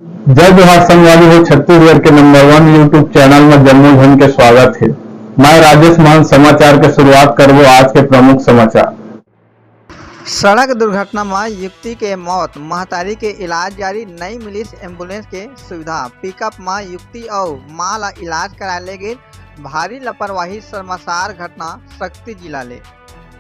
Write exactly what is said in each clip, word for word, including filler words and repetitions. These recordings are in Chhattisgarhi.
जय जोहार संगवारी हो, छत्तीसगढ़ के नंबर वन YouTube चैनल में जम्मो झन के स्वागत है। मैं राजेश मान समाचार के शुरुआत करबो आज के प्रमुख समाचार। सड़क दुर्घटना म युवती के मौत, महतारी के इलाज जारी, नई मिलिस एम्बुलेंस के सुविधा। पिकअप म युवती अउ मां ला इलाज कराए ले गे। भारी लापरवाही शर्मसार घटना सक्ती जिला ले।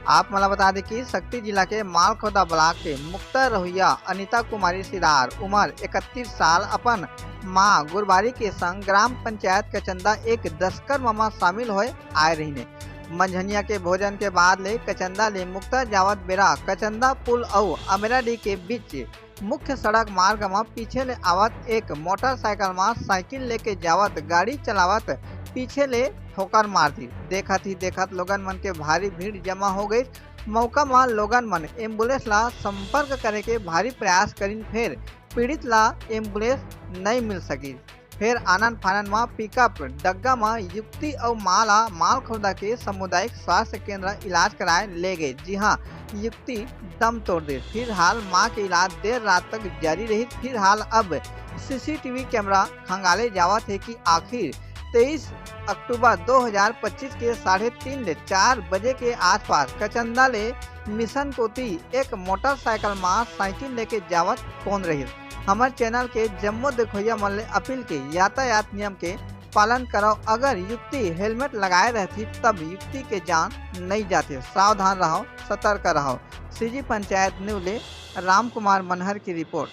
आप मन ला बता दें कि सक्ती जिला के मालखोदा ब्लॉक के मुक्ता रहुइया अनिता कुमारी सिदार, उम्र इकतीस साल, अपन मां गुरबारी के संग ग्राम पंचायत कचंदा एक दस्कर ममा शामिल होए आए रहिने। मंझनिया के भोजन के बाद ले कचंदा ले मुक्ता जावत बेरा कचंदा पुल अउ अमेराडी के बीच मुख्य सड़क मार्ग म पीछे ले आवत एक मोटरसाइकिल म साइकिल लेके जावत गाड़ी चलावत पीछे ले ठोकर मार दी। देखत ही देखत लोगन मन के भारी भीड़ जमा हो गई। मौका म लोगन मन एम्बुलेंस ला संपर्क करे के भारी प्रयास करिन, फेर पीड़ित ला एम्बुलेंस नई मिल सकिस। फेर आनन फानन म पिकअप डग्गा म युवती अउ मां ला मालखोदा के सामुदायिक स्वास्थ्य केंद्र इलाज कराए ले गए, जिहां युवती दम तोड़ दे। फिलहाल मां के इलाज देर रात तक जारी रही। फिलहाल अब सीसीटीवी कैमरा खंगाले जावत है कि आखिर तेईस अक्टूबर दो हज़ार पच्चीस के साढ़े तीन ले चार बजे के आसपास कचंदा ले मिशन कोती एक मोटरसाइकिल म साइकिल लेके जावत कौन रही। हमर चैनल के जम्मो देखोइया मन ले अपील के यातायात नियम के पालन करव। अगर युवती हेलमेट लगाए रहती तब युवती के जान नई जाते। सावधान रहव, सतर्क रहव। सीजी पंचायत न्यूज ले राम कुमार मनहर की रिपोर्ट।